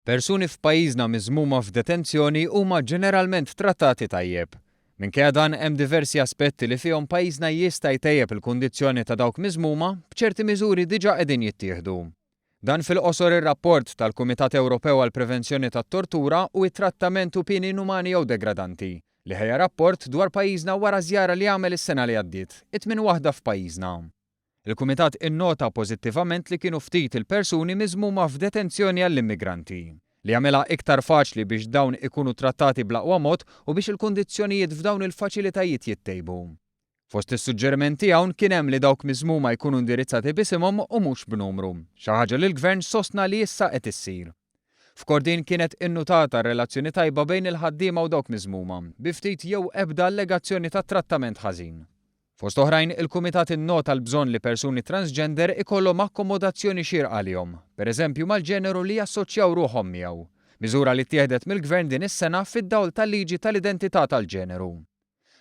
Persuni f'pajjiżna miżmuma f'detenzjoni huma ġeneralment trattati tajjeb. Minkejja dan hemm diversi aspetti li fihom pajjiżna jista' jtejjeb il-kundizzjoni ta' dawk miżmuma b'ċerti miżuri diġà qegħdin jittieħdu. Dan fil-qosor ir-rapport tal-Kumitat Ewropew għall-Prevenzjoni tat-Tortura u t-Trattament u Pieni Inumani jew Degradanti, li ħejja rapport dwar pajjiżna wara żjara li għamel is-sena li għaddiet, it-tmien waħda f'pajjiżna. Il-Kumitat innota pożittivament li kienu ftit il-persuni miżmuma f'detenzjoni għall-immigranti, li jagħmilha iktar faċli biex dawn ikunu trattati bl-aqwa mod u biex il-kundizzjonijiet f'dawn il-faċilitajiet jittejbu. Fost is-suġġerimenti hawn kien hemm li dawk miżmuma jkunu indirizzati b'isimhom u mhux b'numru, xi ħaġa li l-Gvern sostna li issa qed issir. F'Kordin kienet innutata r-relazzjoni tajba bejn il-ħaddiema u dawk miżmuma, bi ftit jew ebda allegazzjoni ta' trattament ħażin. Fost oħrajn, il-Kumitat innota l-bżonn li persuni transgender ikollhom akkomodazzjoni xierqa għalihom, pereżempju mal-ġeneru li jassoċjaw ruħhom miegħu, miżura li ttieħdet mill-Gvern din is-sena fid-dawl tal-liġi tal-identità tal-ġeneru.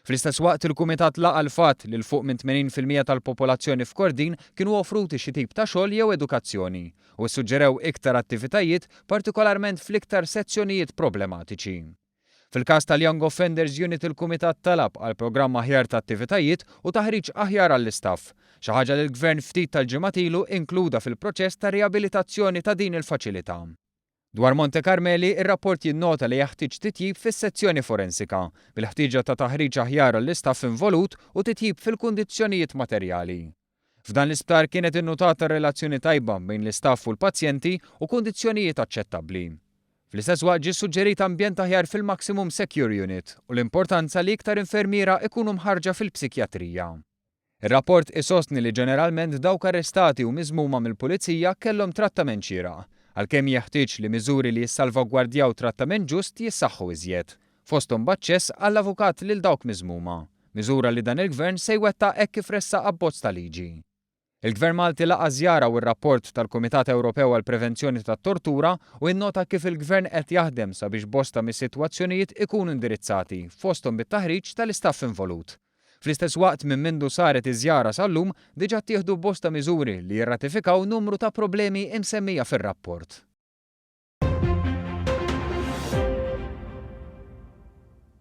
Fl-istess waqt, il-Kumitat laqa' l-fatt li 'l fuq minn 80% tal-popolazzjoni f'Kordin kienu offruti xi tip ta' xogħol jew edukazzjoni, u ssuġġerew iktar attivitajiet, partikolarment fl-iktar sezzjonijiet problematiċi. Fil-każ tal-Young Offenders Unit il-Kumitat talab għal programm aħjar ta' attivitajiet u taħriġ aħjar għall-istaff, xi ħaġa li l-Gvern ftit tal-ġimgħat ilu inkluda fil-proċess ta' riabilitazzjoni ta' din il-faċilità. Dwar Monte Carmeli, ir-rapport jinnota li jeħtieġ titjib fis-sezzjoni forensika, bil-ħtieġa ta' taħriġ aħjar għall-istaff involut u titjib fil-kundizzjonijiet materjali. F'dan l-isptar kienet innutata relazzjoni tajba bejn l-istaff u l-pazjenti u kundizzjonijiet aċċettabbli. Fl-istess waqt ġie ssuġġerit ambjent aħjar fil-Maximum Secure Unit u l-importanza li iktar infermiera ikunu mħarrġa fil-psikjatrija. Ir-rapport isostni li ġeneralment dawk arrestati u miżmuma mill-Pulizija kellhom trattament xieraq, għalkemm jeħtieġ li miżuri li jissalvagwardjaw trattament ġust jissaħħu iżjed, fosthom b'aċċess għall-avukat lil dawk miżmuma, miżura li dan il-Gvern se jwettaq hekk kif ressaq abbozz ta' liġi. Il-Gvern Malti laqa' ż-żjara u r-rapport tal-Kumitat Ewropew għall-Prevenzjoni tat-Tortura u innota kif il-Gvern qed jaħdem sabiex bosta mis-sitwazzjonijiet ikunu indirizzati, fosthom bit-taħriġ tal-istaff involut. Fl-istess waqt minn mindu saret iż-żjara sal-lum diġà ttieħdu bosta miżuri li jirratifikaw numru ta' problemi imsemmija fir-rapport.